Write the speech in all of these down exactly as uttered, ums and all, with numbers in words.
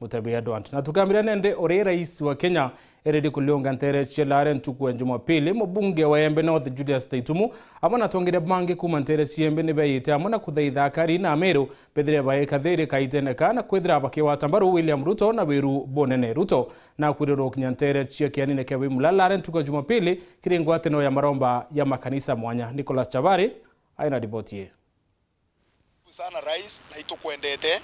Mutebi Edward. Na tukambira nende uri rais wa Kenya eredi kuliunga ntere cia Lare ntuku ya Jumapili, mubunge wa Embe North Julius Taitumu, amwe na atongeria bangi kuma ntere cia Embe ni beyite amwe na kuthaitha akari na Ameru bethire baika thiri kaitene ka na kwithira bakigwata mbaru William Ruto na wiru bunene. Ruto na kwirira gukinya ntere cia kianine kia Baimula Lare ntuku ya Jumapili kiri ngwataniro ya maromba ya makanisa mwanya. Nicholas Chabari aina riboti ii. Sana rais, na itukwendete,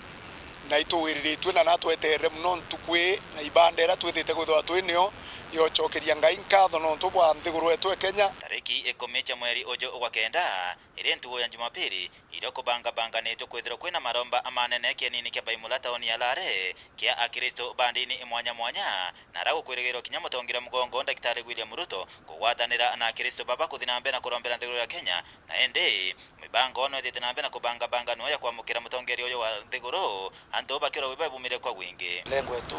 na ituwiriritue, na natweterere muno ntuku ii na ibanda iria twithite kwithirwa twi nio, yocokeria Ngai nkatho nontu bwa nthiguru yetu e Kenya. Tariki ikumi cia mweri uju ugwa kenda, iri ntuku ya Jumapili, irio kubangabanganitwe kwithirwa kwina maromba manene kienini kia Baimula tauni ya Lare, kia Akristo ba ndini mwanya mwanya, na ara gukwirigirwa kinya mutongeria mugongo Daktari William Ruto kugwatanira na Akristo baba kuthi na mbere na kurombera nthiguru ya Kenya, na indi mibango no ithite na mbere na kubangabanganwa ya kwamukira mutongeria uyu wa nthiguru, antu bakiuragwa ibabumire kwa wingi. Lengo yetu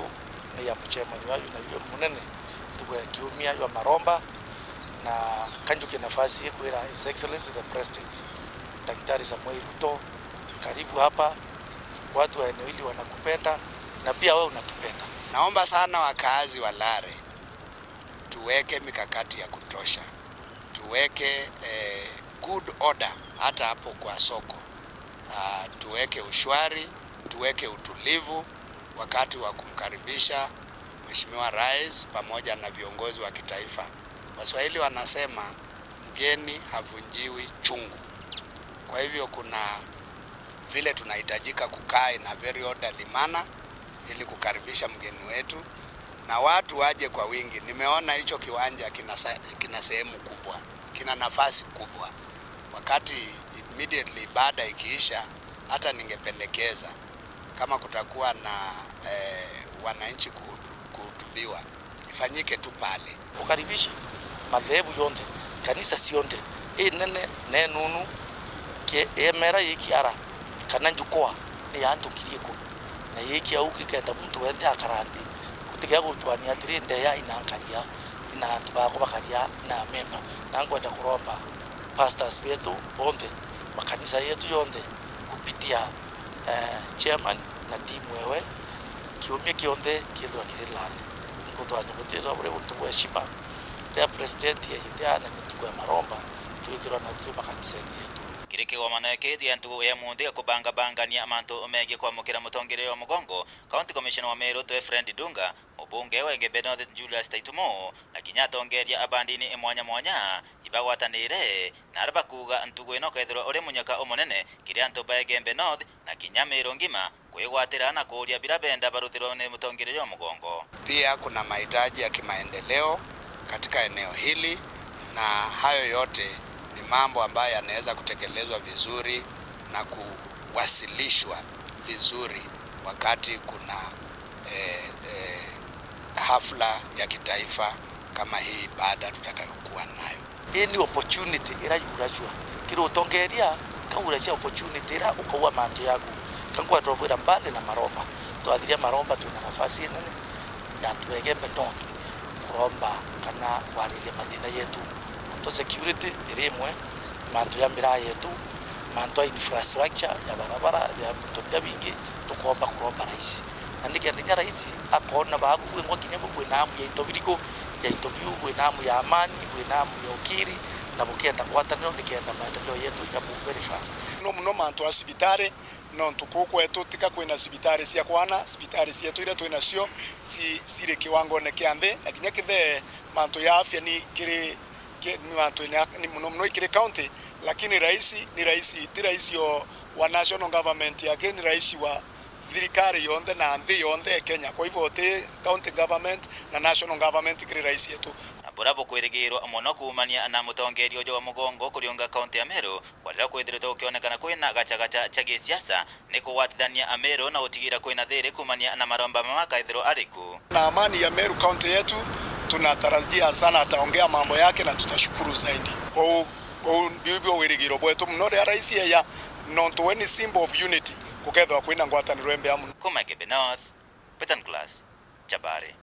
ni ya mucemanio uyu na iwe munene ntuku ya kiumia jwa maromba, na kanjukie nafasi hii kwira His Excellency the President Daktari Samoei Ruto, karibu hapa. Watu wa eneo hili wanakupenda na pia wewe unatupenda. Naomba sana wakaazi wa Lare tuweke mikakati ya kutosha, tuweke, eh, good order hata hapo kwa soko. Ah, tuweke ushwari, tuweke utulivu wakati wa kumkaribisha Mheshimiwa Rais pamoja na viongozi wa kitaifa. Waswahili wanasema, "Mgeni havunjiwi chungu." Kwa hivyo kuna vile tunahitajika kukaa in a very orderly manner ili kukaribisha mgeni wetu na watu waje kwa wingi. Nimeona hicho kiwanja kina sa-, kina sehemu kubwa, kina nafasi kubwa. Wakati immediately baada ikiisha, hata ningependekeza kama kutakuwa na, eh, wananchi kuhutu-, kuhutubiwa, ifanyike tu pale. Ukaribisha madhehebu yonthe, kanisa cionthe, inene na inunu, ki-, emera ikiara kana njukua ni ya antu ngiri ikumi, na ikia uu ikenda muntu wenthe akara nthi, gutigia gutwania atiri, ndeya ina nkaria, ina antu bakwa bakaria na amemba. Na nkwenda kuromba pastors betu bonthe, makanisa yetu yonthe, kupitia, eh, chairman na timu ewe, kiumia kionthe kithirwa kiri Lare. Nkuthwa ni gutithirwa buri untu bwa heshima, riria president yaite anania ntuku ya maromba, twithirwa na twi makanisene yetu. Kiri kigomano giki gia ntuku ya munthi gia kubangabangania mantu megii kwamukira mutongeria wa mugongo, County Commissioner wa Meru twe Fred Ndunga, mubunge wa Igembe North Julius Taitumo, na kinya atongeria a ba ndini mwanya mwanya, ibagwatanire, na aria bakuuga ntugu ino ukethirwa uri munyaka umunene kiri antu ba Igembe North na kinya Meru ngima kwigwatira na kuuria bira benda baruthirwe ni mutongeria jwa mugongo. Pia kuna mahitaji ya kimaendeleo katika eneo hili, na hayo yote ni mambo ambayo yanaweza kutekelezwa vizuri na kuwasilishwa vizuri wakati kuna, eh, eh, hafla ya kitaifa kama hii baada tutakayokuwa nayo. Ii ni opportunity ira yurajua kiri utongeria, kauracia opportunity ira ukaua mantu yaku. Ka nkwenda kwira mbali na maromba, twathiria maromba twina nafasi inene ya antu ba Igembe North kuromba kana kwariria mathina yetu. Mantu ja security iri imwe, mantu ja miraa yetu, mantu ja infrastructure ya barabara, ya bintu biria bingi, tukomba kuromba rais. Na nikenda kinya rais akona babu bwengwa kinya bu bwina hamu ya into biriku, ya into biu bwina hamu ya amani, bwina hamu ya ukiri, na bukenda ngwataniro nikenda maendeleo yetu ya move very fast. No muno mantu a cibitari, nontu kuu kwetu tika kwina cibitari cia kwana, cibitari cietu iria twinacio ci-, ciri kiwangone kia nthi, na kinya kithee mantu ya afya ni kiri ki-, ni mantu ni, ni muno muno ikiri county, lakini rais ni rais, ti rais o wa national government yake, ni rais wa thirikari yonthe na nthi yonthe ya Kenya. Kwa hivyo ti county government na national government kiri rais yetu. Na buria bukwirigirwa mono kuumania na mutongeria uju wa mugongo kuriunga kaunti ya Meru, kwarira kwithiritwe gukionekana kwina gachagacha cha gisiasa, ni kugwatithania Ameru na gutigira kwina thiri kuumania na maromba mama akaithirwa ari ku. Na amani ya Meru County yetu, tunatarajia sana ataongea mambo yake na tutashukuru zaidi. Kwou, kwou biu bio wirigiro bwetu muno riria rais eya, nontu we ni symbol of unity, gukethirwa kwina ngwataniro imbea muno. Kuma Igembe North, Peter Nicholas, Chabari.